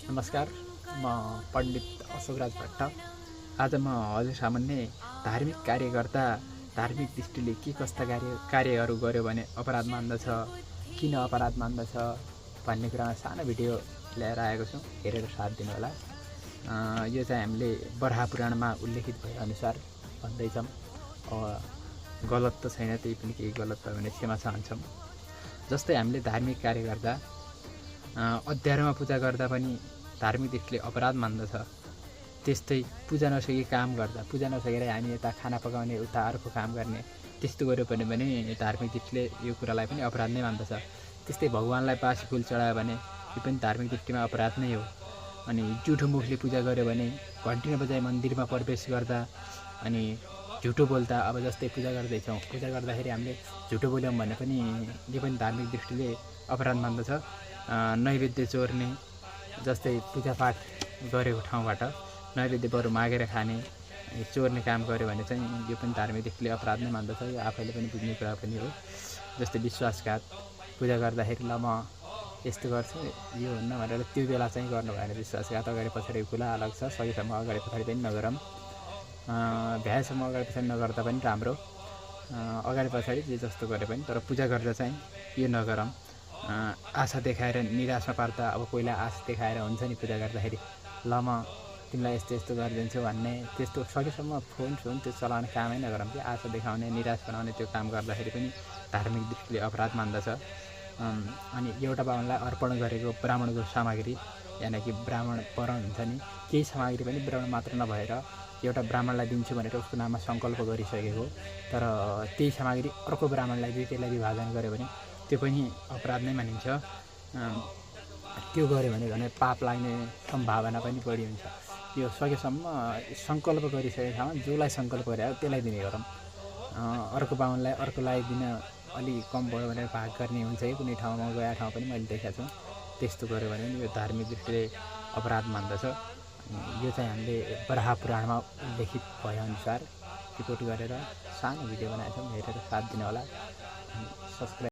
नमस्कार, म पण्डित अशोकराज भट्ट। आज म हजुर सामुन्ने धार्मिक कार्यकर्ता धार्मिक दृष्टिले के कस्ता कार्यहरू गर्यो भने अपराध मान्दछ, किन अपराध मान्दछ भन्ने कुरामा सानो भिडियो ल्याएर आएको छु। हेरेर साथ दिनुहोला। यो चाहिँ हामीले बराह पुराणमा उल्लेखित भएअनुसार भन्दैछौँ। गलत त छैन, त्यही पनि केही गलत भयो भने क्षमा चाहन्छौँ। जस्तै हामीले धार्मिक कार्य गर्दा अध्यारोमा पूजा गर्दा पनि धार्मिक दृष्टिले अपराध मान्दछ। त्यस्तै पूजा नसकी काम गर्दा, पूजा नसकेर हामी यता खाना पकाउने उता अर्को काम गर्ने त्यस्तो गर्यो भने धार्मिक दृष्टिले यो कुरालाई पनि अपराध नै मान्दछ। त्यस्तै भगवान्लाई बासी फुल चढायो भने यो पनि धार्मिक दृष्टिमा अपराध नै हो। अनि जुठो मुखले पूजा गर्यो भने, घन्टी नबजाई मन्दिरमा प्रवेश गर्दा अनि झुटो बोल्दा, अब जस्तै पूजा गर्दैछौँ, पूजा गर्दाखेरि हामीले झुटो बोल्यौँ भने पनि यो पनि धार्मिक दृष्टिले अपराध मान्दछ। नैवेद्य चोर्ने, जस्तै पूजापाठ गरेको ठाउँबाट नैवेद्य बरु मागेर खाने, चोर्ने काम गर्यो भने चाहिँ यो पनि धार्मिक दृष्टिले अपराध नै मान्दछ। यो आफैले पनि बुझ्ने कुरा पनि हो। जस्तै विश्वासघात, पूजा गर्दाखेरि ल म यस्तो गर्छु यो हुन्न भनेर त्यो बेला चाहिँ गर्नु भएन। विश्वासघात अगाडि पछाडि कुरा अलग छ, सकेसम्म अगाडि पछाडि पनि नगरौँ। भ्याएसम्म अगाडि पछाडि नगर्दा पनि राम्रो, अगाडि पछाडि जे जस्तो गरे पनि, तर पूजा गरेर चाहिँ यो नगरौँ। आशा देखाएर निराशमा पार्दा, अब पहिला आशा देखाएर हुन्छ नि पूजा गर्दाखेरि, ल म तिमीलाई यस्तो यस्तो गरिदिन्छु भन्ने, त्यस्तो सकेसम्म फोन त्यो चलाउने कामै नगरौँ। त्यो आशा देखाउने, निराश बनाउने त्यो काम गर्दाखेरि पनि धार्मिक दृष्टिले अपराध मान्दछ। अनि एउटा बाहुनलाई अर्पण गरेको ब्राह्मणको सामग्री, यानि कि ब्राह्मण परण हुन्छ नि, केही सामग्री पनि ब्राह्मण मात्र नभएर एउटा ब्राह्मणलाई दिन्छु भनेर उसको नाममा सङ्कल्प गरिसकेको, तर त्यही सामग्री अर्को ब्राह्मणलाई दुईटैलाई विभाजन गर्यो भने त्यो पनि अपराध नै मानिन्छ। त्यो गर्यो भने पाप लाग्ने सम्भावना पनि बढी हुन्छ। यो सकेसम्म सङ्कल्प गरिसकेको ठाउँमा जसलाई सङ्कल्प गरे त्यसलाई दिने गरौँ। अर्को बाहुनलाई अर्कोलाई दिन अलि कम भयो भनेर भाग गर्ने हुन्छ कि कुनै ठाउँमा गएको ठाउँ पनि मैले देखाएको छु। त्यस्तो गर्यो भने यो धार्मिक दृष्टिले अपराध मान्दछ। यो चाहिँ हामीले बराह पुराणमा उल्लेखित भएअनुसार रिपोर्ट गरेर सानो भिडियो बनाएको छौँ। हेरेर साथ दिनुहोला। सब्सक्राइब